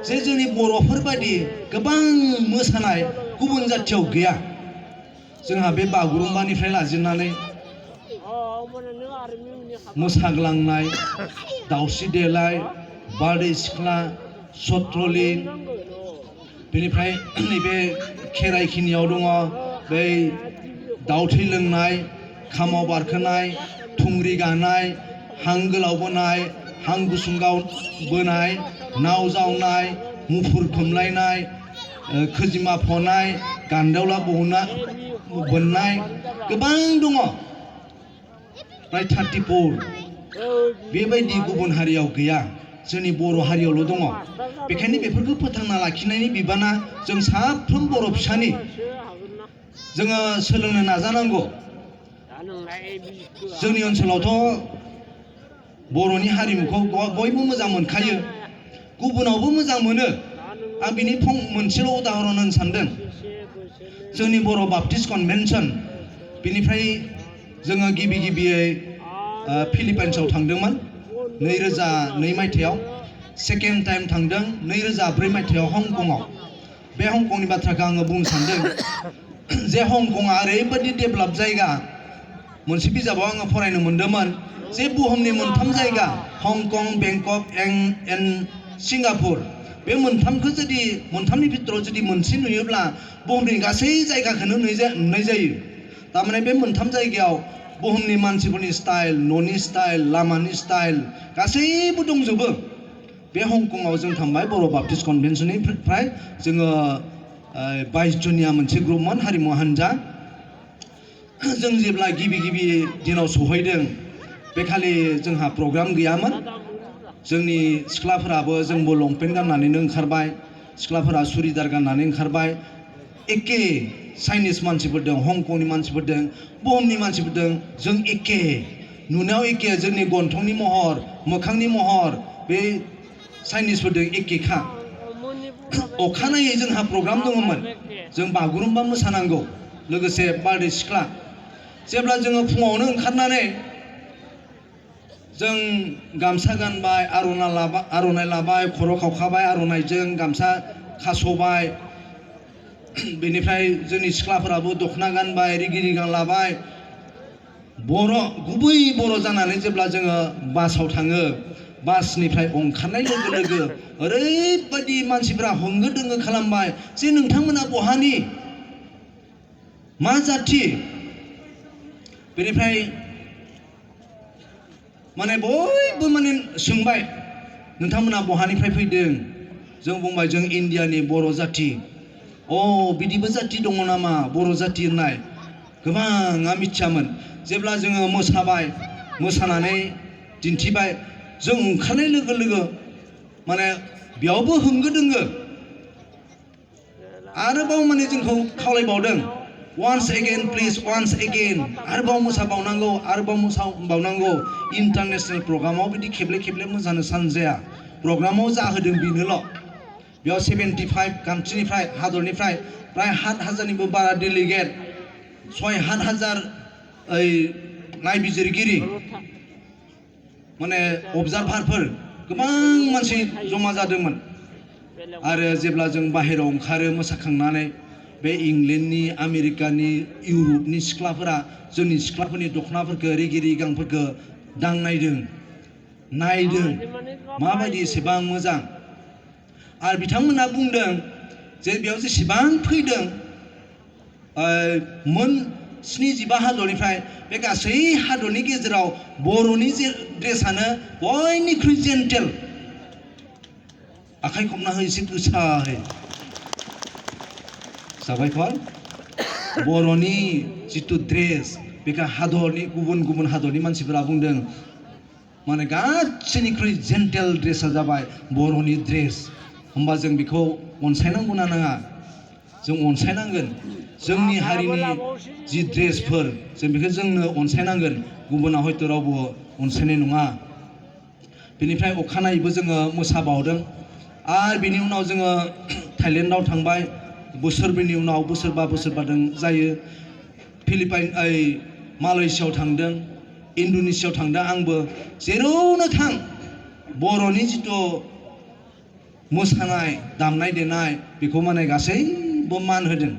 जे जोंनि बर'फोरबायदि गोबां मोसानाय गुबुन जाथियाव गैया। जोंहा बे बागुरुम्बानिफ्राय लाजेननानै मोसाग्लांनाय, दाउस्रि देलाय, बारदै सिख्ला, सथ्रलि, बेनिफ्राय नैबे खेराइखिनियाव दङ बै दाउ थै लोंनाय, खामाव बारखोनाय, थुंग्रि गानाय, हां गोलाव बोनाय, हां गुसुं बोनाय, नाव जावनाय, मुफुर खोमलायनाय, खोजिमा फनाय, गान्दौला बोननाय गोबां दङ। फ्राय 34 बेबायदि गुबुन हारियाव गैया, जोंनि बर' हारियावल' दङ। बेखायनो बेफोरखौ फोथांना लाखिनायनि बिबाना जों साफ्रोम बर' फिसानि। जोङो सोलोंनो नाजानांगौ। जोंनि ओनसोलावथ' बर'नि हारिमुखौ बयबो मोजां मोनखायो, गुबुनावबो मोजां मोनो। आं बिनि मोनसेल' उदाहरन होनो सानदों। जोंनि बर' बाप्टिस्ट कनभेनसन, बिनिफ्राय जोङो गिबियै फिलिपाइन्सआव थांदोंमोन 2002 मायथाइयाव। सेकेन्ड टाइम थांदों 2004 मायथाइयाव हंकंआव। बे हंकंनि बाथ्राखौ आङो बुंनो सानदों जे हंकंआ ओरैबायदि डेभेलप जायगा। मोनसे बिजाबाव आङो फरायनो मोन्दोंमोन जे बुहुमनि मोनथाम जायगा हंकं, बेंकक एन्ड सिंगापुर, बे मोनथामनि भितराव जुदि मोनसे नुयोब्ला बुहुमनि गासै जायगाखौनो नुनाय जायो। थारमाने बे मोनथाम जायगायाव बुहुमनि मानसिफोरनि स्टाइल, न'नि स्टाइल, लामानि स्टाइल गासैबो दंजोबो। बे हंकंआव जों थांबाय बर' बाप्टिस्ट कनभेनसननिफ्राय। जोङो 22 जनिया मोनसे ग्रुपमोन, हारिमु हान्जा। जों जेब्ला गिबि दिनाव सहैदों, बे खालि जोंहा प्रग्राम गैयामोन। जोंनि सिख्लाफोराबो जोंबो लंपेन्ट गाननानैनो ओंखारबाय, सिख्लाफोरा सुरिदार गाननानै ओंखारबाय। एखे चाइनिस मानसिफोरदों, हंकंनि मानसिफोरदों, बुहुमनि मानसिफोरदों जों एखे, नुनायाव एखे। जोंनि गन्थंनि महर, मोखांनि महर बे चाइनिसफोरदों एखेखा। अखानायै जोंहा प्रग्राम दङमोन, जों बागुरुम्बा मोसानांगौ, लोगोसे बारदै सिख्ला। जेब्ला जोङो फुङावनो ओंखारनानै जों गामसा गानबाय, आर'नाइ लाबाय, खर' खावखाबाय आर'नाइजों, गामसा खास'बाय। बेनिफ्राय जोंनि सिख्लाफोराबो दख'ना गानबाय, रिगि रिगां लाबाय। गुबै बर' जानानै जेब्ला जोङो बासाव थाङो, बासनिफ्राय ओंखारनाय लोगो लोगो ओरैबायदि मानसिफ्रा होंगो दोंगो खालामबाय जे नोंथांमोना बहानि, मा जाथि? बेनिफ्राय माने बयबो सोंबाय नोंथांमोना बहानिफ्राय फैदों? जों बुंबाय जों इण्डियानि बर' जाथि। बिदिबो जाथि दङ नामा बर' जाथि होननाय? गोबाङा मिथियामोन। जेब्ला जोङो मोसानानै दिन्थिबाय, जों ओंखारनाय लोगो लोगो माने बेयावबो होंगो दोंगो। आरोबाव जोंखौ खावलायबावदों, once again please, once again, आरोबाव मोसाबावनांगौ। इन्टारनेसनेल प्रग्रामाव बिदि खेबले मोसानो सानजाया। प्रग्रामाव जाहोदों बेनोल'। बेयाव 75 कान्ट्रिनिफ्राय, हादरनिफ्राय प्राय 7,000निबो बारा डेलिगेट, 6-7,000 नायबिजिरगिरि, अबजारभारफोर गोबां मानसि जमा जादोंमोन। आरो जेब्ला जों बाहेरायाव ओंखारो मोसाखांनानै, बे इंलेन्डनि, आमेरिकानि, इउरपनि सिख्लाफोरा जोंनि सिख्लाफोरनि दख'नाफोरखौ, रिगि रिगांफोरखौ नायदों माबायदि एसेबां मोजां। आरो बिथांमोना बुंदों जे बेयाव जेसेबां फैदों, मोन 75 हादरनिफ्राय, बे गासै हादरनि गेजेराव बर'नि ड्रेसानो बयनिख्रुइ जेन्टेल। आखाइ खबना हो एसे गोसायै। साबायखर। बर'नि जिथु ड्रेस, बेखौ गुबुन हादरनि मानसिफोरा बुंदों गासैनिख्रुइ जेन्टेल ड्रेसा जाबाय बर'नि ड्रेस। होमबा जों बेखौ अनसायनांगौ ना नाङा? जों अनसायनांगोन। जोंनि हारिनि जि ड्रेसफोर, जों बेखौ जोंनो अनसायनांगोन। गुबुना हयथ' रावबो अनसायनाय नङा। बेनिफ्राय अखानायैबो जोङो मोसाबावदों। आरो बिनि उनाव जोङो थाइलेण्डआव थांबाय। बोसोरब्रैनि उनाव, बोसोरबा जायो। मालयेसियाव थांदों, इण्ड'नेसियायाव थांदों। आंबो जेरावनो थां बर'नि जिथु मोसानाय दामनाय देनाय बेखौ माने गासैबो मान होदों